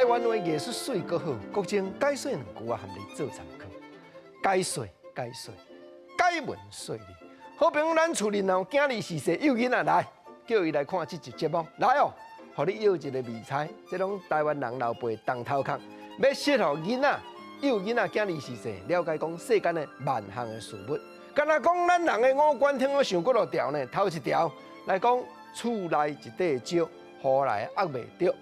台灣話藝術媠閣好，國政解說兩句我含你做參考。解說解說，解文說理。好朋友，咱厝裡若有囝兒序細幼囡仔來，叫伊來看這集節目。來哦，予你約一个未猜，這攏台灣人老輩重頭殼，欲適予囡仔、幼囡仔囝兒序細了解講世間的萬項的事物。敢若講咱人的五官聽講想幾落條呢？頭一條來講，厝內一塊石，雨來壓袂著。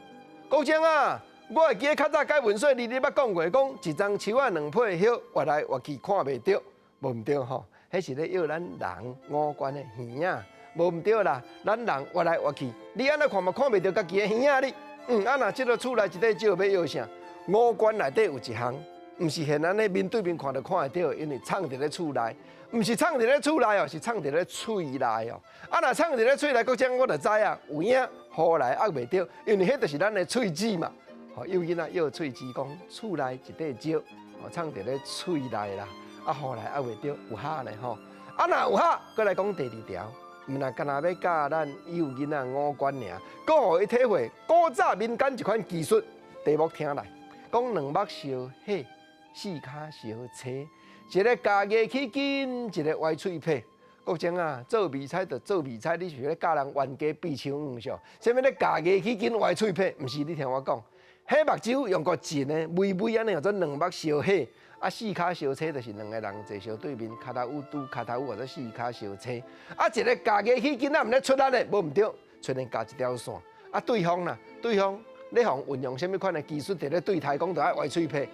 國政啊，我會記得較早解文說理，你捌講過，講一欉樹仔兩片葉，越來越去看袂著，無毋對吼。彼是咧約咱人五官的耳仔，無毋對啦。咱人越來越去，你按呢看嘛看袂著家己的耳仔哩。啊若這个厝內一塊石欲約啥？五官內底有一項，毋是現按呢面對面看就看會著，因為藏佇咧厝內，毋是藏佇咧厝內哦，是藏佇咧喙內哦。啊若藏佇咧喙內，閣這我就知啊，有影雨來壓袂著，因為彼就是咱的喙齒嘛。吼，幼囡仔約喙齒講厝內一塊石，吼藏佇咧喙內啦。啊，雨來壓袂著，有哈呢吼。啊，若有哈，閣來講第二條，毋若干焦欲教咱幼囡仔五官爾，閣予伊體會古早民間一款技術。題目聽來，講兩目相火，四跤相車，一个咬牙齒緊，一个歪喙䫌。國政啊，做未猜就做未猜，你是咧教人冤家變手黃相？啥物咧咬牙齒緊，歪喙䫌？毋是，你聽我講，彼目睭用個近的，微微按呢，叫做兩目相火。啊，四跤相車就是兩个人坐相對面，跤頭趺拄跤頭趺，或者四跤相車。啊，一个咬牙齒緊，啊，毋咧出力咧，無毋對，出現咬一條線。啊，對方啦，對方咧予運用啥物款的技術，佇咧對台講，就愛歪喙䫌。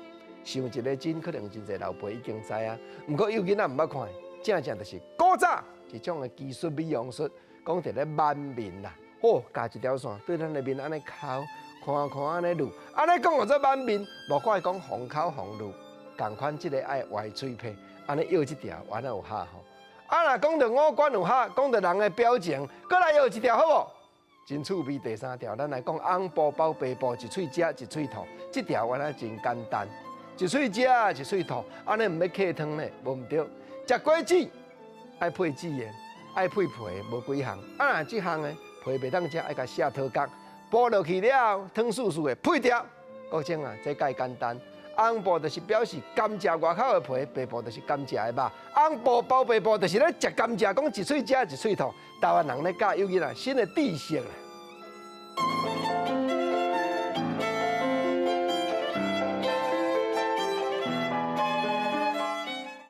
想一个真，可能真濟老輩已經知啊。毋過幼囡仔毋捌看，正正就是古早一種的技術美容術，講佇咧挽面啦。哦，咬一條線對咱的面按呢摳，看看按呢攄，按呢講叫做挽面，無怪講防摳防攄。仝款，這个愛歪喙䫌，按呢約這條，原來有哈吼。啊，若講著五官有哈，講著人的表情，閣來約一條好無？真趣味。第三條，咱來講紅布包白布，一喙食一喙吐，這條原來真簡單，一喙食一喙吐，按呢毋欲客湯呢，無毋對。食果子愛配籽的，愛配皮，無幾項。啊，若這項呢，皮袂當食，愛共卸脫殼，剝落去了，湯澍澍的配掉。國政啊，這蓋簡單。紅布就是表示甘蔗外口的皮，白布就是甘蔗的肉。紅布包白布就是咧食甘蔗，講一喙食一喙吐。台灣人咧教幼囡仔新的知識啦。